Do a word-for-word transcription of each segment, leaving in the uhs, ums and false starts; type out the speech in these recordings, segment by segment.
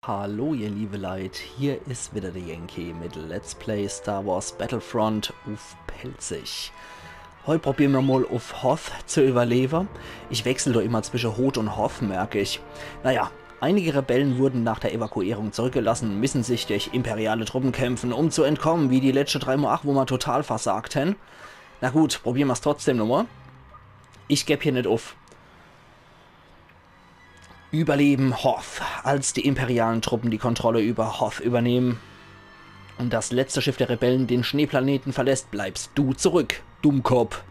Hallo ihr liebe Leit, hier is wieder der Yankee mit Let's Play Star Wars Battlefront uff Pälzisch. Heut probiere mer mol uff Hoth zu überlewe. Ich wechsel doch immer zwische Hoth und Hoth, merk ich. Naja, einige Rebellen wurden nach der Evakuierung zurückgelassen und müssen sich durch imperiale Truppen kämpfen, um zu entkommen, wie die letschte drei Mol ach, wo mer total versagt hen. Na gut, probiere mer's trotzdem nochmol. Ich geb hier net uff. Überleben Hoth, als die imperialen Truppen die Kontrolle über Hoth übernehmen und das letzte Schiff der Rebellen den Schneeplaneten verlässt, bleibst du zurück, Dummkopf.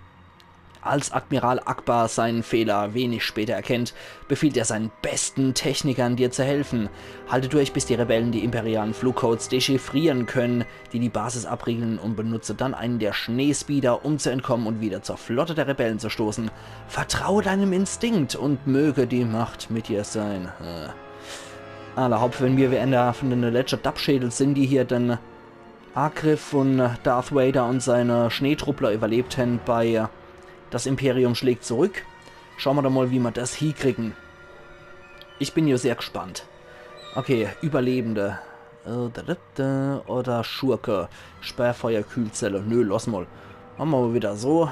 Als Admiral Ackbar seinen Fehler wenig später erkennt, befiehlt er seinen besten Technikern, dir zu helfen. Halte durch, bis die Rebellen die imperialen Flugcodes dechiffrieren können, die die Basis abriegeln, und benutze dann einen der Schneespeeder, um zu entkommen und wieder zur Flotte der Rebellen zu stoßen. Vertraue deinem Instinkt und möge die Macht mit dir sein. Äh. Alla hopp, wenn mir wie eener von de letschte Dappschädel sin, die hier den Angriff von Darth Vader und seine Schneetruppler überlebt hen bei, äh, Das Imperium schlägt zurück. Schaue mer doch mol, wie mer das hiekriegen. Ich bin jo sehr gspannt. Okay, Überlebende. Äh, da, da, da, oder Schurke. Sperrfeuerkühlzelle. Nö, lass mol. Mache mer mol wieder so.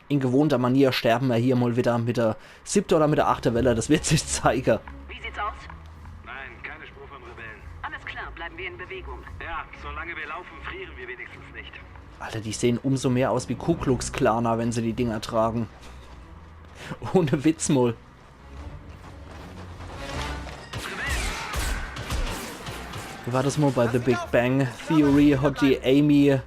In gewohnter Manier sterbe mer hier mol wieder mit der siebte oder mit der achte Welle. Das wird sich zeige. Wie sieht's aus? Nein, keine Spur von Rebellen. Alles klar, bleiben wir in Bewegung. Ja, solange wir laufen, frieren wir wenigstens nicht. Alter, die sehen umso mehr aus wie Ku-Klux-Klaner, wenn se die Dinger tragen. Ohne Witz mol. Wie war das mol bei The Big Bang Theory? Hat die Amy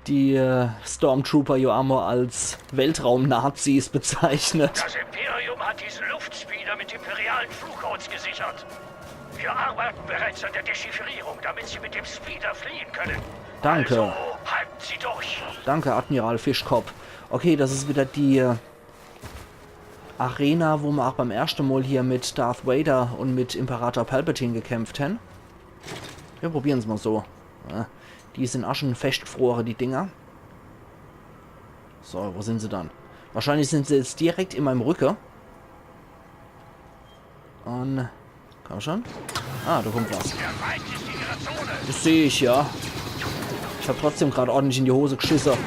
die, äh, Stormtrooper jo emol als Weltraum-Nazis bezeichnet. Das Imperium hat diesen Luftspeeder mit imperialen Flugcodes gesichert. Wir arbeiten bereits an der Dechiffrierung, damit Sie mit dem Speeder fliehen können. Danke. Also, halten Sie durch. Danke, Admiral Fischkopf. Okay, das is wieder die, äh, Arena, wo mer ach beim erschte Mol hier mit Darth Vader und mit Imperator Palpatine gekämpft hen. Wir probieren's mol so. Ja, die sin ach schon feschtgfrore, die Dinger. So, wo sin se dann? Wahrscheinlich sin se jetzt direkt in meinem Rücke. Und Komm schon. Ah, do kommt was. Das seh ich, ja. Ich hab trotzdem grad ordentlich in die Hose gschisse.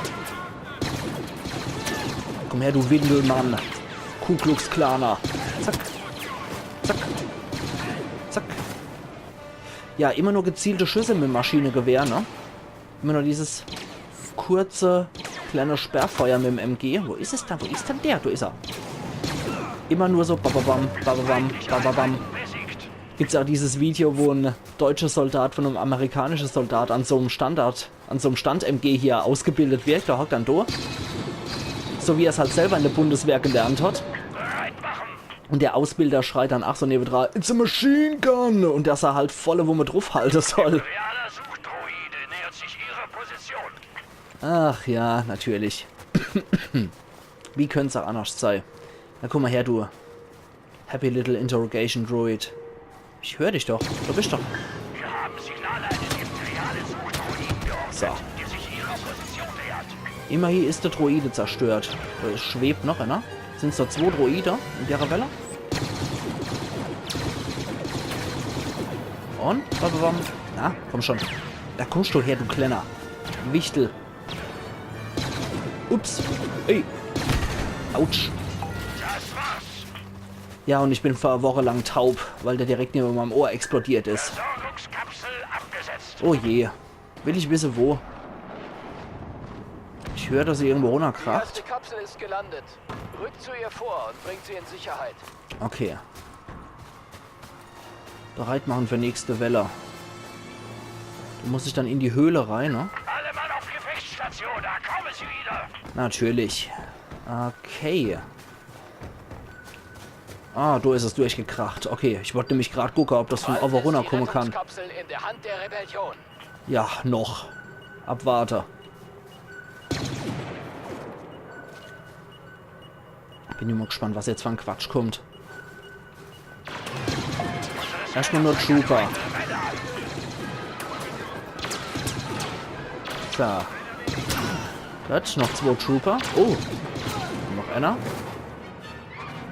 Komm her, du Windelmann. Ku-Klux-Klaner. Zack. Zack. Zack. Ja, immer nur gezielte Schüsse mit Maschinegewehr, ne? Immer nur dieses kurze, kleine Sperrfeuer mit dem M G. Wo is es dann? Wo is dann der? Do is er. Immer nur so bababam, bababam, bababam. Gibt's ja auch dieses Video, wo ein deutscher Soldat von einem amerikanischen Soldat an so einem Standard, an so einem Stand-M G hier ausgebildet wird. Der hockt dann do. So wie er's halt selber in der Bundeswehr gelernt hat. Und der Ausbilder schreit dann ach so nebendran: „It's a machine gun!“ Und dass er halt volle Wumme draufhalten soll. Imperialer Suchdroide nähert sich Ihrer Position. Ach ja, natürlich. Wie könnt's auch anders sei? Na komm mal her, du Happy Little Interrogation Droid. Ich hör dich doch. Du bist doch. Wir haben Signale eines imperialen Suchdroiden geortet, so, der sich Ihrer Position nähert. Immerhin is der Droide zerstört. Do schwebt noch einer. Sind's do zwo Droide in der Welle? Und? Bam, bam, bam. Na, komm schon. Da kommst du her, du kleiner Wichtel. Ups. Ey. Autsch. Das war's. Ja, und ich bin für e Woche lang taub, weil der direkt neben meinem Ohr explodiert is. Versorgungskapsel abgesetzt. Oh je. Will ich wisse, wo. Ich hör, dass sie irgendwo Die runterkracht. Erste Kapsel ist gelandet. Rückt zu ihr vor und bringt sie in Sicherheit. Okay. Bereit machen für nächste Welle. Do muss ich dann in die Höhle rein, ne? Alle Mann auf Gefechtsstation, da kommen sie wieder. Natürlich. Okay. Ah, do is es durchgekracht. Okay, ich wollt nämlich grad gucke, ob das von owwe runnerkomme kann. Bald ist die Rettungskapsel in der Hand der Rebellion. Ja, noch. Abwarte. Bin immer gespannt, was jetzt für en Quatsch kommt. Erstmal nur Trooper. So. Gut, noch zwo Trooper. Oh. Noch einer.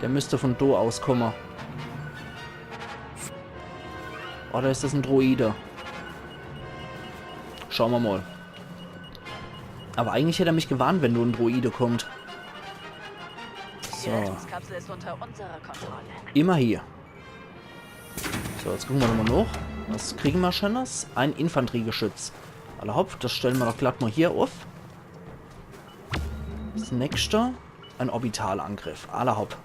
Der müsst von do aus komme. Oder is das en Droide? Schaue mer mol. Aber eigentlich hätt er mich gewarnt, wenn do en Droide kommt. So. Die Rettungskapsel ist unter unserer Kontrolle. Immerhin. So, jetzt gucke mer nochmol noch. Was kriege mer Scheenes? Ein Infanteriegeschütz. Alla hopp, das stelle mer doch glatt mol hier uff. Das nächste. Ein Orbitalangriff. Alla hopp.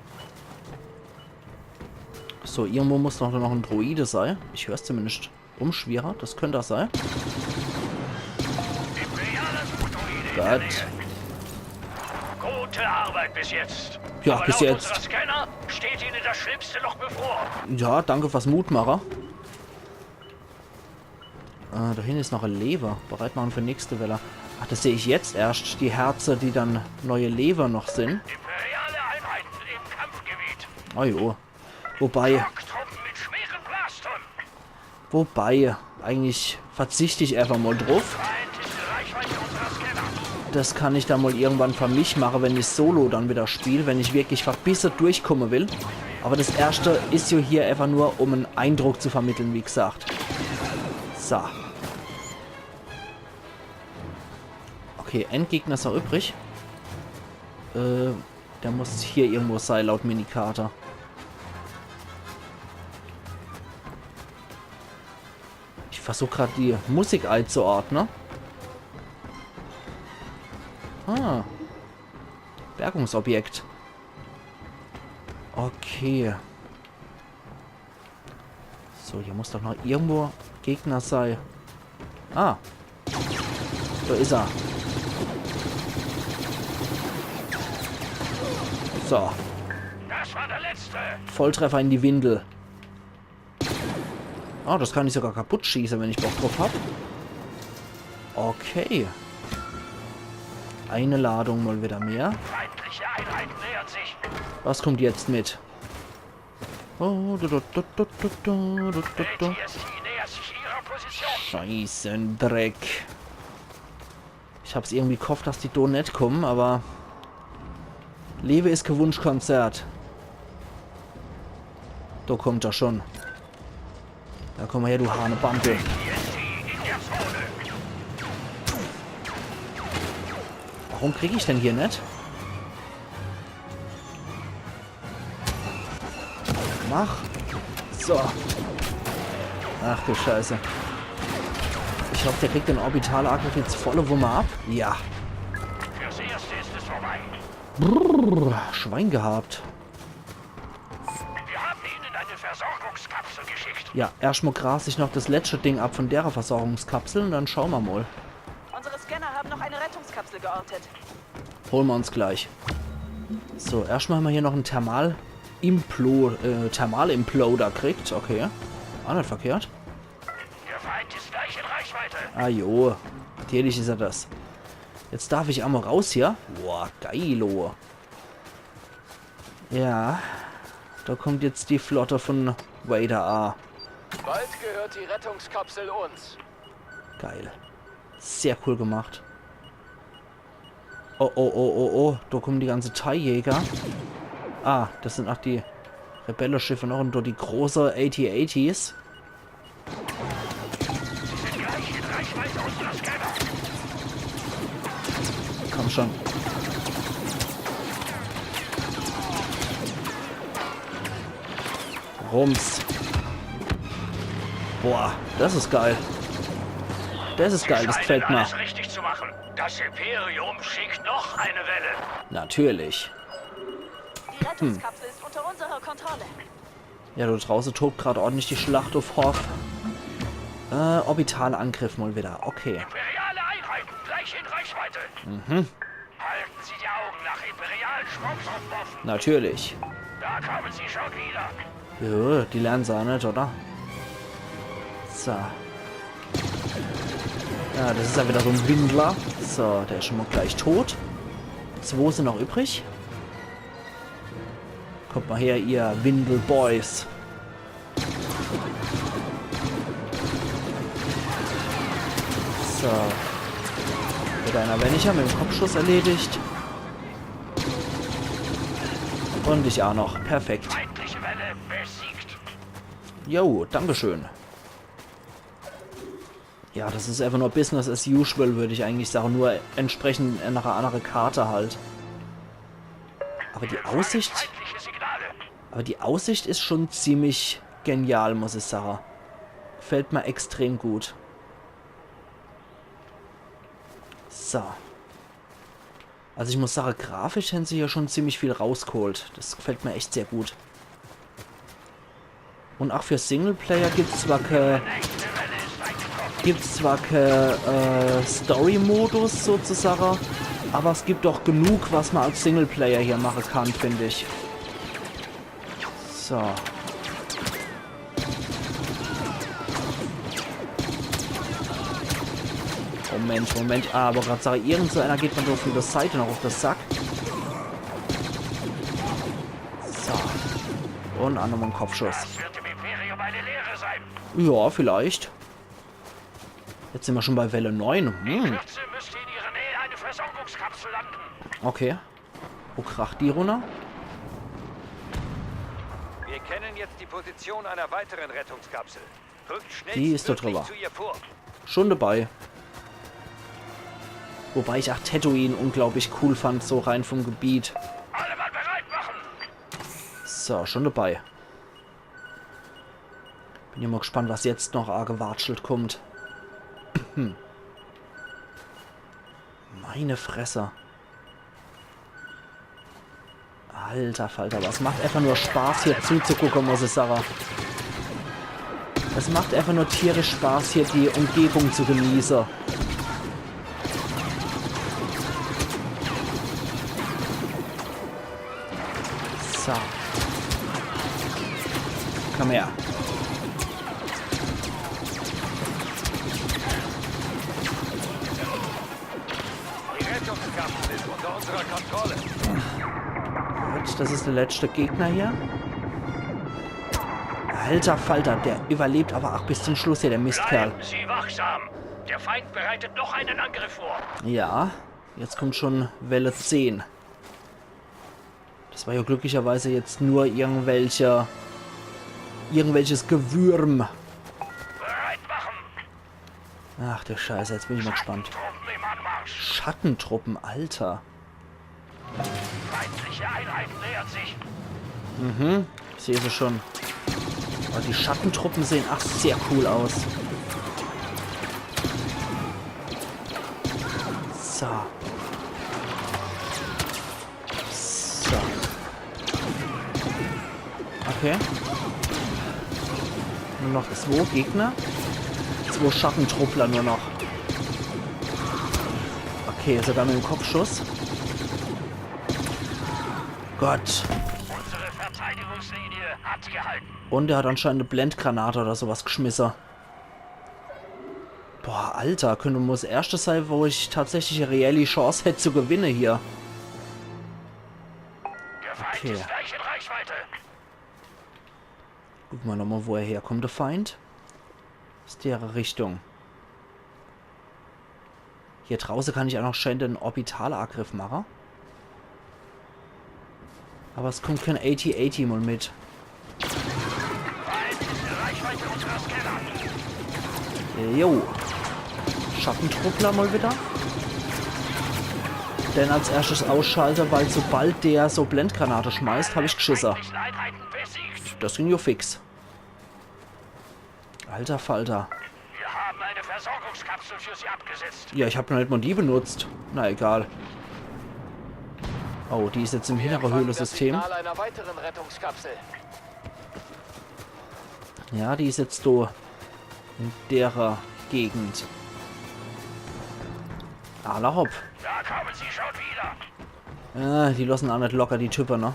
So, irgendwo muss doch noch en Droide sei. Ich hör's zumindest. Umschwirrer, das könnt das sei. Gott. Gute Arbeit bis jetzt. Ja, aber bis laut jetzt. Unserer Scanner steht Ihnen das Schlimmste noch bevor. Ja, danke fürs Mutmache. Äh, do hinne is noch e Lewe. Bereit mache für nächste Welle. Ach, das seh ich jetzt erscht. Die Herze, die dann neie Lewe noch sin. Imperiale Einheiten im Kampfgebiet. Oh jo. Wobei, Schocktruppen mit schweren Blastern. Wobei, eigentlich verzicht ich einfach mol druff. Feind ist in Reichweite unserer Scanner. Das kann ich dann mol irgendwann für mich mache, wenn ich Solo dann wieder spiel, wenn ich wirklich verbisse durchkomme will. Aber das erschte is jo hier einfach nur, um en Eindruck zu vermittle, wie gesagt. So. Okay, en Gegner is noch übrig. Äh, der muss hier irgendwo sei, laut Minikarte. Ich versuch grad die Musik einzuordne. Ah. Bergungsobjekt. Okay. So, hier muss doch noch irgendwo Gegner sei. Ah. Do is er. So. Das war der letzte. Volltreffer in die Windel. Ah, das kann ich sogar kaputt schieße, wenn ich Bock druff hab. Okay. Eine Ladung mol wieder mehr. Feindliche Einheit nähert sich. Was kommt jetzt mit? Oh, du, du, du. A T S T nähert sich ihrer Position. Scheißendreck. Ich hab's irgendwie gehofft, dass die do net kommen, aber Lewe is kä Wunschkonzert. Do kommt er schon. Do komm her, du Hanebampe. Warum krieg ich den hier net? Mach. So. Ach du Scheiße. Ich hoff, der kriegt den Orbitalangriff jetzt volle Wumme ab. Ja. Fürs Erste ist es vorbei. Brrr, Schwein gehabt. Wir haben Ihnen eine Versorgungskapsel geschickt. Ja, erscht mol gras ich noch das letschte Ding ab von dere Versorgungskapsel und dann schaue mer mol. Unsere Scanner haben noch eine Rettungskapsel geortet. Hole mer uns gleich. So, erscht mol hammer hier noch en Thermal-Implo-, äh, Thermal-Imploder kriegt. Okay. Ach net verkehrt. Der Feind ist gleich in Reichweite. Ah jo, natürlich is er das. Jetzt darf ich emol raus hier. Boah, geilo. Ja, do kommt jetzt die Flotte von Vader a. Bald gehört die Rettungskapsel uns. Geil. Sehr cool gemacht. Oh, oh, oh, oh, oh. Do kommen die ganze tie-Jäger. Ah, das sin ach die Rebelleschiffe noch. Und do die große A T-ATs. Komm schon. Rums. Boah, das is geil. Das is geil, das gefällt mir. Scheint alles richtig zu machen. Das Imperium schickt noch eine Welle. Natürlich. Die Rettungskapsel ist unter unserer Kontrolle. Ja, do drauße tobt grad ordentlich die Schlacht uff Hoth. Äh, Orbitalangriff mol wieder. Okay. Imperiale Einheiten gleich in Reichweite. Mhm. Halten Sie die Augen nach imperialen Schrumpfschiffen offen. Natürlich. Da kommen sie schon wieder. Ja, die lernen se net, oder? So. Ja, das is ja wieder so en Windler. So, der is schon mol gleich tot. Zwo sin noch übrig. Kommt mol her, ihr Windel-Boys. So. Wieder einer weniger, mit em Kopfschuss erledigt. Und ich ach noch. Perfekt. Feindliche Welle besiegt. Jo, dankeschön. Ja, das is einfach nur Business as usual, würd ich eigentlich sage. Nur entsprechend ner annere Karte halt. Aber die Aussicht, aber die Aussicht is schon ziemlich genial, muss ich sage. Gefällt mir extrem gut. So. Also ich muss sage, grafisch hän se hier schon ziemlich viel rausgeholt. Das gefällt mir echt sehr gut. Und ach für Singleplayer gibt's zwar ke-, gibt's zwar ke-, äh, Story-Modus sozusage, aber es gibt doch genug, was man als Singleplayer hier mache kann, find ich. So. Moment, Moment. Ah, aber grad sag, irgend so einer geht mir doch von der Seite noch auf de Sack. So. Und an nochmal en Kopfschuss. Das wird im Imperium eine Lehre sein. Ja, vielleicht. Jetzt sind wir schon bei Welle neun. Hm. Kürze müsste in ihrer Nähe eine Versorgungskapsel landen. Okay. Wo kracht die runner? Wir kennen jetzt die Position einer weiteren Rettungskapsel. Rückt schnellstmöglich zu ihr vor. Die is dort drüber. Schon dabei. Wobei ich ach Tatooine unglaublich cool fand, so rein vom Gebiet. Alle Mann bereit machen! So, schon dabei. Bin ja mal gespannt, was jetzt noch agewatschelt kommt. Meine Fresse. Alter Falter, aber es macht einfach nur Spaß, hier zuzugucke, muss ich sage. Es macht einfach nur tierisch Spaß, hier die Umgebung zu genieße. So. Komm her. Die Rettungskapsel ist unter unserer Kontrolle. Gut, das is der letzte Gegner hier. Alter Falter, der überlebt aber ach bis zum Schluss hier, der Mistkerl. Bleiben Sie wachsam. Der Feind bereitet noch einen Angriff vor. Ja, jetzt kommt schon Welle zehn. Das war ja glücklicherweise jetzt nur irgendwelche, irgendwelches Gewürm. Bereit machen. Ach du Scheiße, jetzt bin ich mal gespannt. Truppen im Anmarsch. Schattentruppen, Alter. Feindliche Einheit nähert sich. Mhm, ich seh se schon. Aber die Schattentruppen sehen ach sehr cool aus. So. So. Okay. Nur noch zwo Gegner. Zwo Schattentruppler nur noch. Okay, sogar mit dem Kopfschuss. Gott. Unsere Verteidigungslinie hat gehalten. Und er hat anscheinend e Blendgranate oder sowas geschmisse. Boah, Alter, könnt mol das erschte sei, wo ich tatsächlich e reelle Chance hätt zu gewinne hier. Der Feind Okay. ist gleich in Reichweite. Guck mal nochmal, wo er herkommt, der Feind. Aus dere Richtung. Hier drauße kann ich ach noch schön den Orbitalangriff mache. Aber es kommt kein A T A T mal mit. Jo. Schattentruppler mal wieder. Den als erschtes ausschalte, weil sobald der so Blendgranate schmeißt, hab ich gschisse. Das ging jo fix. Alter Falter. Wir haben eine Versorgungskapsel für Sie abgesetzt. Ja, ich hab noch net mal die benutzt. Na egal. Oh, die is jetzt im hintere Höhlesystem. Signal einer weiteren Rettungskapsel. Ja, die is jetzt do in dere Gegend. Alla hopp. Da kommen sie schon wieder. Äh, die lossen ach net locker, die Type, ne?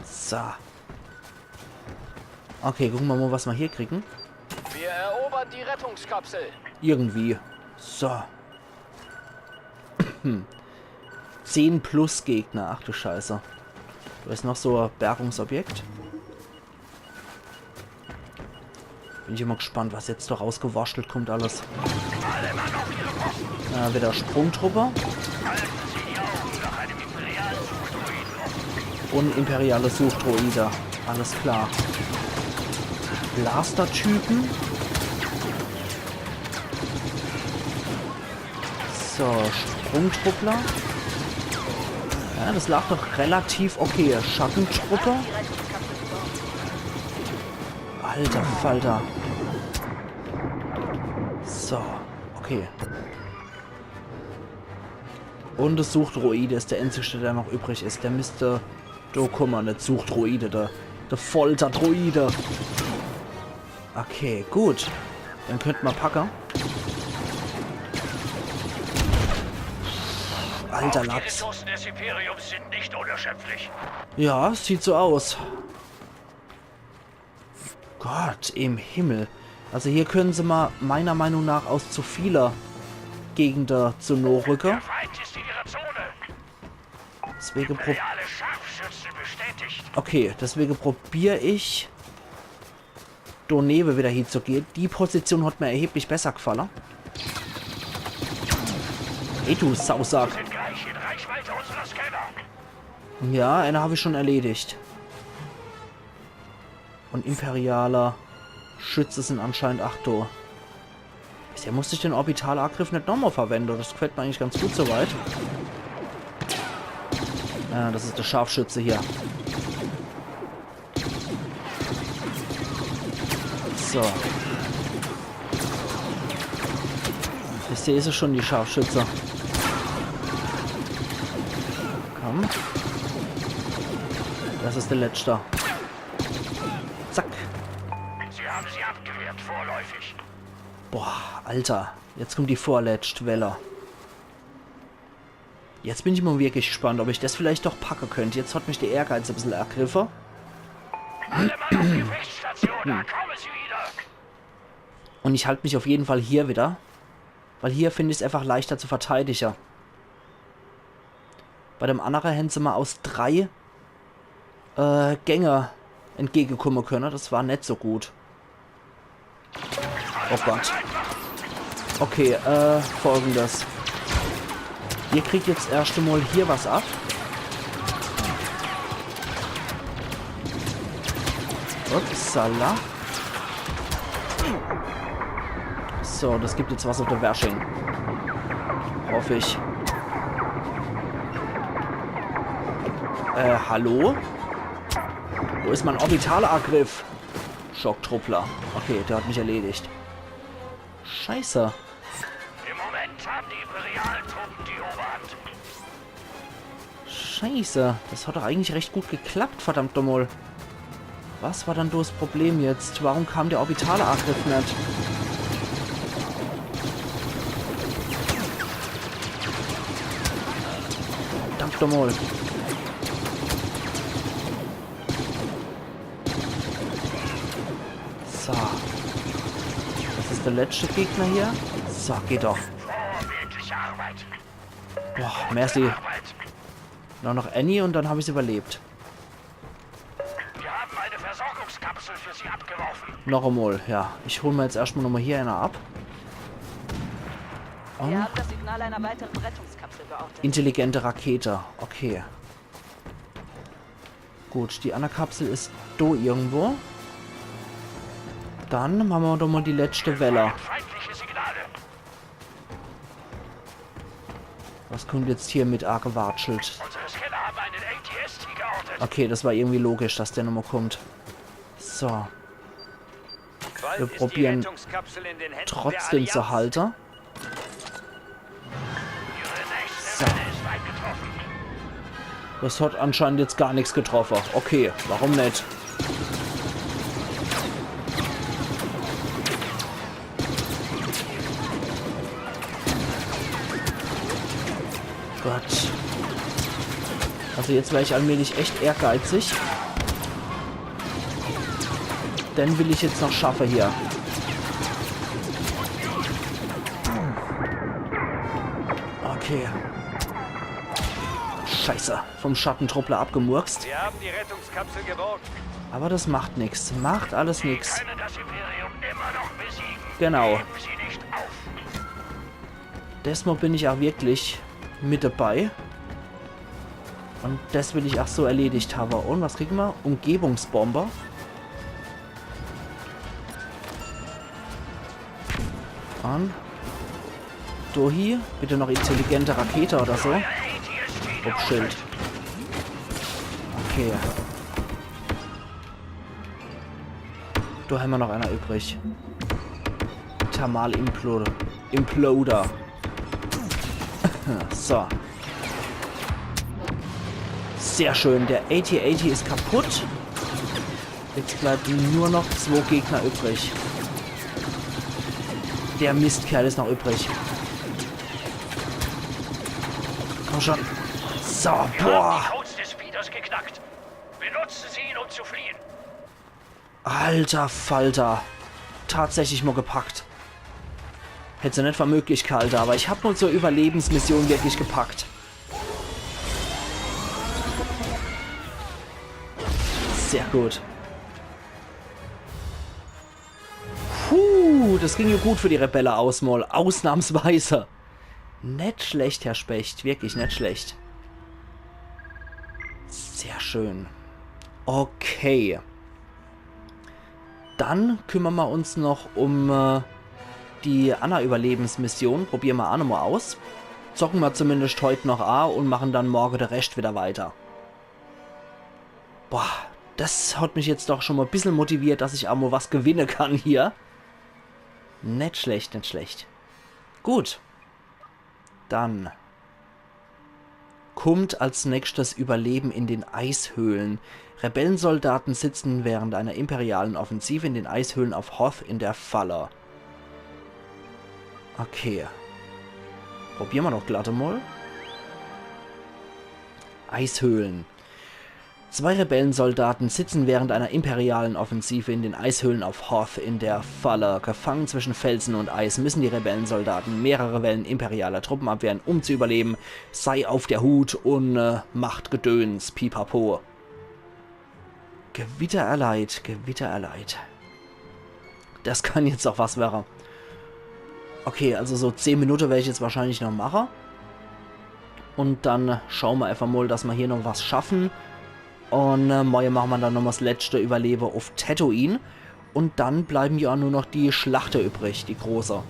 So. Okay, gucke mer mal, was mer hier kriegen. Wir erobern die Rettungskapsel. Irgendwie. So. Hm. Zehn plus Gegner. Ach du Scheiße. Do is noch so e Bergungsobjekt. Bin ich immer gespannt, was jetzt do rausgewurschtelt kommt alles. Ja, wieder Sprungtruppe. Und imperiale Suchdroide. Alles klar. Blaster-Typen. So, Sprungtruppler. Ja, das lag doch relativ okay. Schattentruppe. Alter Falter. So, okay. Und de Suchdroide is de einzigste, der noch übrig is. Der misst do kumme, de Suchdroide, de, de Folterdroide. Okay, gut. Dann könnt ma packe. Alter Latz. Die Ressourcen des Imperiums sind nicht unerschöpflich. Ja, sieht so aus. Gott im Himmel. Also hier können se ma meiner Meinung nach aus zu viele Gegende zu noh rücke. Der Feind ist in ihrer Zone. Deswege pro Imperiale Scharfschütze bestätigt. Okay, deswege probier ich, do newe wieder hiezugehe. Die Position hat mir erheblich besser gefalle. Ey, du Sausack. Sind gleich in Reichweite unserer Scanner. Ja, eine hab ich schon erledigt. Und imperialer Schütze sind anscheinend acht do. Bisher musst ich den Orbitalangriff net nochmal verwende. Das gefällt mir eigentlich ganz gut soweit. Ja, das is de Scharfschütze hier. So. Ich seh se schon, die Scharfschütze. Komm. Das is de letzte. Zack. Sie haben sie abgewehrt, vorläufig. Boah, Alter. Jetzt kommt die vorletzte Welle. Jetzt bin ich mal wirklich gespannt, ob ich das vielleicht doch packe könnt. Jetzt hat mich der Ehrgeiz ein bisschen ergriffe. Alle Mann auf Gefechtsstation, da kommen sie wieder. Und ich halt mich auf jeden Fall hier wieder. Weil hier find ich's einfach leichter zu verteidige. Bei dem annere hätten se ma aus drei, äh, Gänge entgegenkommen können. Das war net so gut. Oh Gott. Okay, äh, folgendes. Ihr kriegt jetzt erscht mal hier was ab. Upsala. So, das gibt jetzt was auf der Wersching. Hoff ich. Äh, hallo? Wo is mein Orbitalangriff? Schocktruppler. Okay, der hat mich erledigt. Scheiße. Im Moment haben die imperialen Truppen die Oberhand. Scheiße, das hat doch eigentlich recht gut geklappt, verdammt nochmal. Was war dann das Problem jetzt? Warum kam der Orbitalangriff net? Verdammt nochmal. So. Das is der letzte Gegner hier. So, geht doch. Vorbildliche Arbeit. Boah, merci. Arbeit. Nur noch Annie und dann hab ich's überlebt. Wir haben eine Versorgungskapsel für Sie abgeworfen. Noch einmal, ja. Ich hol mir jetzt erscht mal nochmal hier einer ab. Wir Und haben das Signal einer weiteren Rettungskapsel geortet. Intelligente Rakete. Okay. Gut, die andere Kapsel is do irgendwo. Dann mache ma doch mal die letzte Welle. Feindliche Signale. Was kommt jetzt hier mit agewatschelt? Unsere Scanner haben einen A T S T geortet. Okay, das war irgendwie logisch, dass der nochmal kommt. So. Bald Wir ist die probieren Rettungskapsel in den Händen der trotzdem zu Allianz. Halte. So. Das hat anscheinend jetzt gar nix getroffe. Okay, warum net? Gott. Also jetzt wär ich allmählich echt ehrgeizig. Den will ich jetzt noch schaffe hier. Okay. Scheiße. Vom Schattentruppler abgemurkst. Wir haben die Rettungskapsel geborgen. Aber das macht nix. Macht alles nix. Können das Imperium immer noch besiegen. Genau. Geben Sie nicht auf. Desmal bin ich auch wirklich mit dabei. Und das will ich auch so erledigt haben. Und was kriegen wir? Umgebungsbombe. An. Do hier, bitte noch intelligente Rakete oder so. Ups, Schild. Okay. Do hämmer noch einer übrig. Thermal Implo-, Imploder. So. Sehr schön. Der AT-AT is kaputt. Jetzt bleiben nur noch zwo Gegner übrig. Der Mistkerl is noch übrig. Komm schon. So, boah. Die Krone des Fieders geknackt. Benutzen Sie ihn, um zu fliehen. Alter Falter. Tatsächlich mol gepackt. Hätt's jo net für möglich gehalte, aber ich hab mol so Überlebensmission wirklich gepackt. Sehr gut. Puh, das ging jo gut für die Rebelle aus mol. Ausnahmsweise. Net schlecht, Herr Specht. Wirklich net schlecht. Sehr schön. Okay. Dann kümmern mer uns noch um, äh, die anner Überlebensmission. Probieren mer aa nochmol aus. Zocken mer zumindest heut noch a und machen dann morge de Rescht wieder weiter. Boah, das hat mich jetzt doch schon mol bissel motiviert, dass ich aa mol was gewinne kann hier. Net schlecht, net schlecht. Gut. Dann kummt als nächstes Überleben in den Eishöhlen. Rebellensoldaten sitzen während einer imperialen Offensive in den Eishöhlen auf Hoth in der Falle. Okay. Probieren mer doch glatt mol. Eishöhlen. Zwei Rebellensoldaten sitzen während einer imperialen Offensive in den Eishöhlen auf Hoth in der Falle. Gefangen zwischen Felsen und Eis müssen die Rebellensoldaten mehrere Wellen imperialer Truppen abwehren, um zu überleben. Sei auf der Hut und, äh, macht Gedöns, Pipapo. Gewitter erleid, Gewitter erleid. Das kann jetzt aa was werre. Okay, also so zehn Minute wer ich jetzt wahrscheinlich noch mache. Und dann schaue mer einfach mol, dass mer hier noch was schaffen. Und, äh, morje mache mer dann noch mol das letzte Überlebe auf Tatooine. Und dann bleiben jo aa nur noch die Schlachte übrig, die große.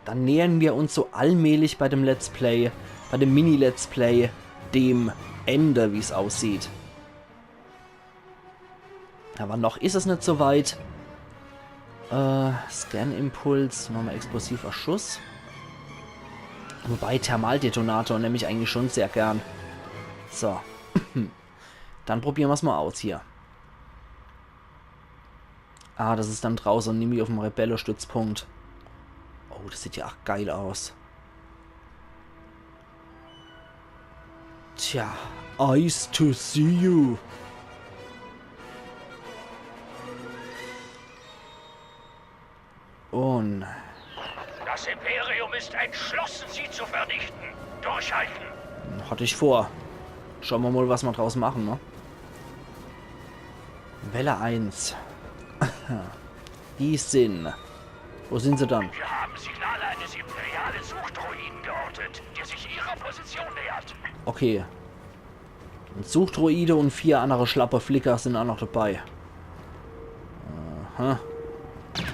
Dann nähern mer uns so allmählich bei dem Let's Play, bei dem Mini-Let's Play, dem Ende, wie's aussieht. Aber noch is es net so weit. Äh, Scan-Impuls, nochmol explosiver Schuss. Wobei, Thermaldetonator nemm ich eigentlich schon sehr gern. So. Dann probieren mer's mol aus hier. Ah, das is dann drauße und nimmi uffm Rebellestützpunkt. Oh, das sieht jo aa geil aus. Tja, Ice to see you. Und Das Imperium ist entschlossen, Sie zu vernichten. Durchhalten. Hatte ich vor. Schaue mer mol, was mer draus machen, ne? Welle eins. Die sin. Wo sin se dann? Wir haben Signale eines imperialen Suchdroiden geortet, der sich Ihrer Position nähert. Okay. En Suchdroide und vier annere schlappe Flicker sin aa noch dabei. Aha.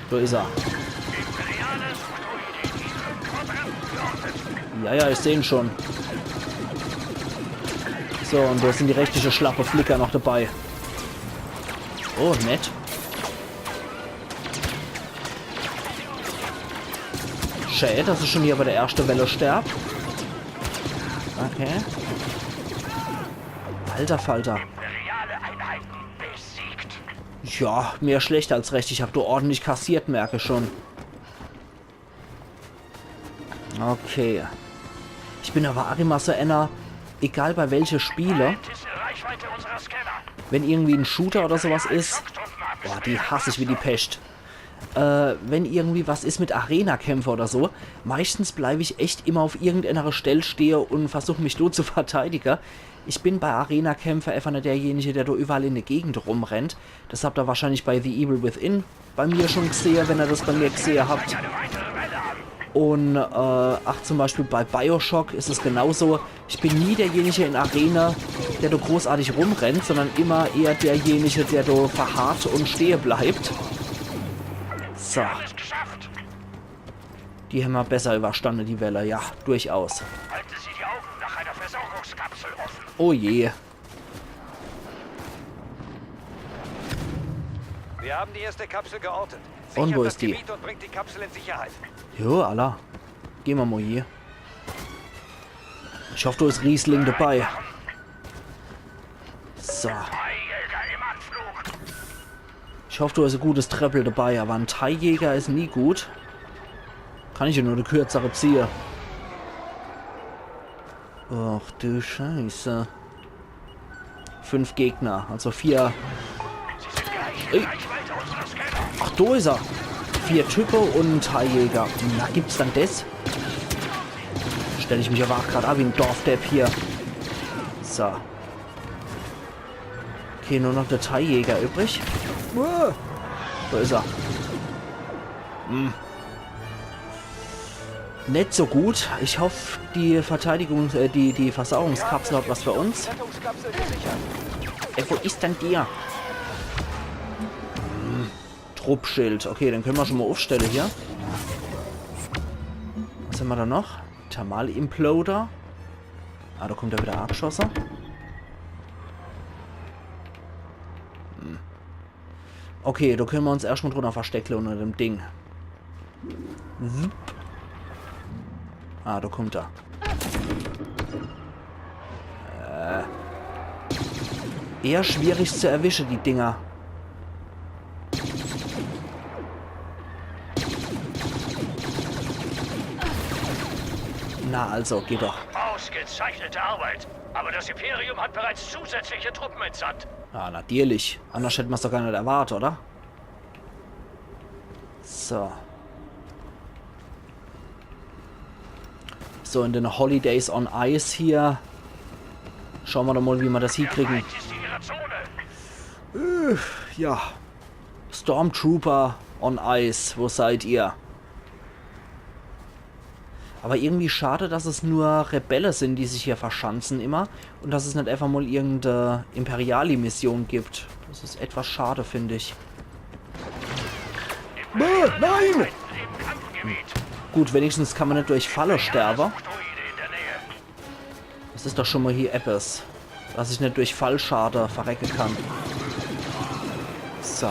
Do is er. Ja, ja, ich seh en schon. So, und do sin die rechtliche schlappe Flicker noch dabei. Oh, nett. Schä, dass ich schon hier bei der erschte Welle sterb. Okay. Alter Falter. Imperiale Einheiten besiegt. Ja, mehr schlecht als recht. Ich hab do ordentlich kassiert, merk ich schon. Okay. Ich bin aber aa immer so ener, egal bei welche Spiele, Feind ist in Reichweite unserer Scanner. Wenn irgendwie en Shooter oder sowas is, boah, die hass ich wie die Pescht. Äh, wenn irgendwie was is mit Arena-Kämpfe oder so, meistens bleib ich echt immer auf irgendeiner Stell stehe und versuch mich do zu verteidige. Ich bin bei Arena-Kämpfe einfach net derjenige, der do überall in der Gegend rumrennt. Das habt er wahrscheinlich bei The Evil Within bei mir schon gsehe, wenn er das bei mir gsehe habt. Und, äh, ach, zum Beispiel bei Bioshock is es genauso. Ich bin nie derjenige in Arena, der do großartig rumrennt, sondern immer eher derjenige, der do verharrt und stehe bleibt. So. Wir haben es geschafft. Die hämmer besser überstanne, die Welle, ja, durchaus. Halte Sie die Augen nach einer Versorgungskapsel offen. Oh je. Wir haben die erste Kapsel geortet. Und wo ist die? Sichert das Gebiet und bringt die Kapsel in Sicherheit. Jo, alla. Gehn mer mo hier. Ich hoff, do is Riesling dabei. So. Ich hoff, do is e gutes Treppel dabei, awwer en Tiejäger is nie gut. Kann ich jo nur de kürzere ziehe. Ach du Scheiße. Fünf Gegner, also vier. Ey. Ach, do is er. Vier Type un en Tiejäger. Na, gibt's dann des? Stell ich mich awwer ach grad a wie en Dorfdepp hier. So. Okay, nur noch de Tiejäger übrig. Uah. Do is er. Hm. Net so gut. Ich hoff, die Verteidigung, äh, die, die Versorgungskapsel hat was für uns. Ey, wo is dann der? Hm. Truppschild. Okay, den kenne mer schon mo uffstelle hier. Was hämmer do noch? Thermal-Imploder. Ah, do kummt er wieder ageschosse. Hm. Okay, do kenne mer uns erscht mo drunner verstecke unner dem Ding. Zup. Ah, do kummt er. Äh. Eher schwierig zu erwische, die Dinger. Na also, geht doch. Ausgezeichnete Arbeit. Aber das Imperium hat bereits zusätzliche Truppen entsandt. Ah, natürlich. Annerscht hätt mer's doch gar net erwart, oder? So. So, in den Holidays on Ice hier. Schaue mer doch mo, wie mer das hiekriegen. Äh, ja. Stormtrooper on Ice, wo seid ihr? Aber irgendwie schade, dass es nur Rebelle sind, die sich hier verschanzen immer und dass es net einfach mo irgendeine Imperiali-Mission gibt. Das is etwas schade, find ich. Bäh, nein! Gut, wenigstens kann mer net durch Falle sterbe. Das is doch schon mo hier eppes, dass ich net durch Fallschade verrecke kann. So.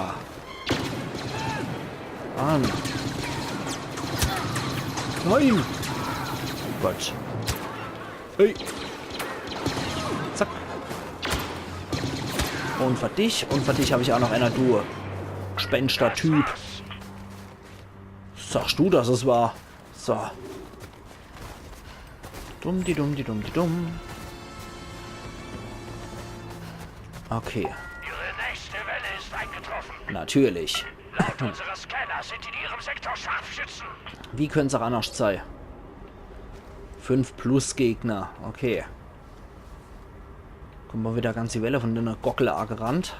Mann. Nein! Gott. Hey. Zack. Und für dich, und für dich hab ich auch noch einer, du Gespenster-Typ. Sagst du, dass es war? So. Dumm, di dumm, di dumm, di dumm. Okay. Ihre nächste Welle ist eingetroffen. Natürlich. Laut unserer Scanner sind in Ihrem Sektor Scharfschützen. Wie könnt's auch annerscht sei? Fünf plus Gegner, okay. Kummt mo wieder ganze Welle von dene Gockel agerannt.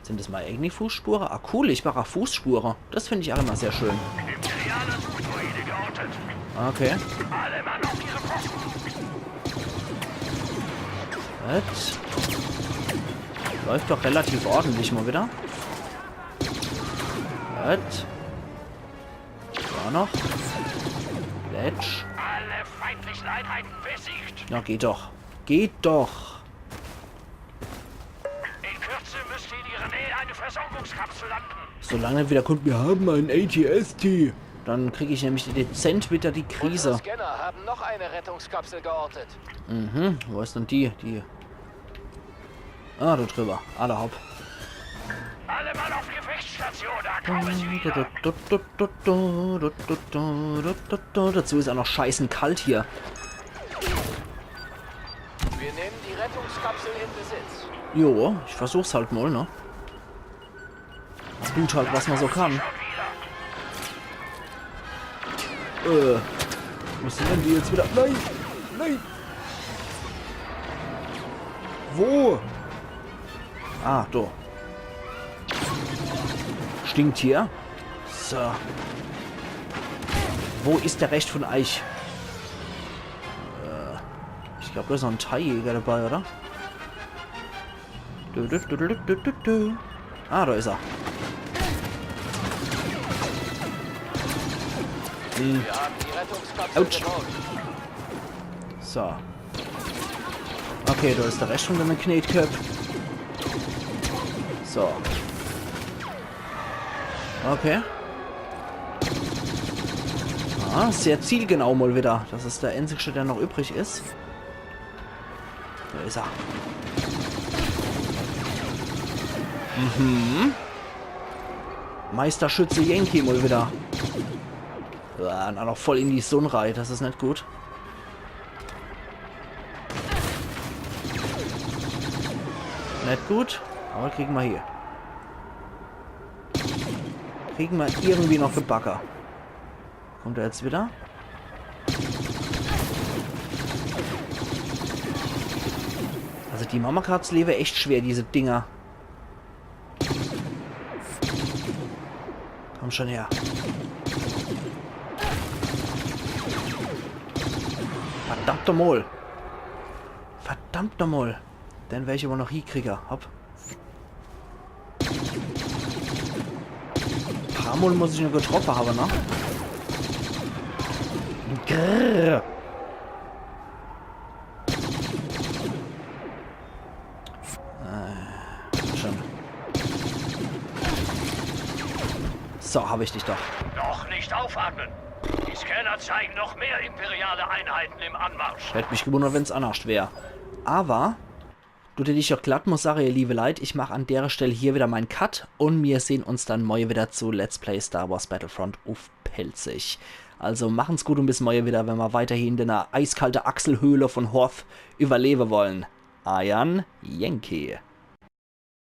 Sind das mei eigene Fußspure? Ah, cool, ich mach auch Fußspure. Das find ich auch immer sehr schön. Okay. Gut. Läuft doch relativ ordentlich mo wieder. Gut. Da noch. Letsch. Alle feindlichen Einheiten besiegt. Na, geht doch. Geht doch. In Kürze müsste in Ihrer Nähe eine Versorgungskapsel landen. Solange wieder kommt, wir haben einen A T S T. Dann krieg ich nämlich dezent wieder die Krise. Unsere Scanner haben noch eine Rettungskapsel geortet. Mhm, wo is dann die? Die. Ah, do drüber. Alla hopp. Alle Mann auf Gefechtsstation, da kommen sie wieder. Dazu is auch noch scheißen kalt hier. Wir nehmen die Rettungskapsel in Besitz. Jo, ich versuch's halt mal, ne? Tut halt, was man so kann. Äh, wo sind denn die jetzt wieder? Nein! Nein! Wo? Ah, do. Stinkt hier. So. Wo is der Rescht von eich? Äh, ich glaub, do is noch en Tiejäger dabei, oder? Du, du, du. Ah, do is er. Wir haben die Rettungskapsel Autsch. geborgen. So. Okay, do is de Rescht vun de Knetköpp. So. Okay. Ah, sehr zielgenau mol widder. Des is de einzigschte, der noch übrig is. Do is er. Mhm. Meisterschütze Yankee mol widder. Ja, un aa noch voll in die Sunn rei. Des is net gut. Net gut, awwer kriege mer hie. Kriege mer irgendwie noch gebacke. Kummt er jetzt widder? Also die mache mer grad des Lewe echt schwer, die Dinger. Kumm schun her. Verdammt nochmol. Verdammt nochmol. Den werr ich awwer noch hiekriege. Hopp. Paar Mol muss ich en getroffe hawwe, ne? Grrr. Äh, schun. So, hab ich dich doch. Noch nicht aufatmen. Die Scanner zeigen noch mehr imperiale Einheiten im Anmarsch. Hätt mich gewunnert, wenn's annerscht wär. Awwer, du, der ich doch glatt muss sage, ihr liewe Leit, ich mach an dere Stell hier widder mein Cut un mir sehn uns dann morje widder zu Let's Play Star Wars Battlefront uff Pälzisch. Also machen's gut un bis morje widder, wenn mer weiterhin in de eiskalte Achselhöhle vun Hoth überlewe wolle. Eier Yankee.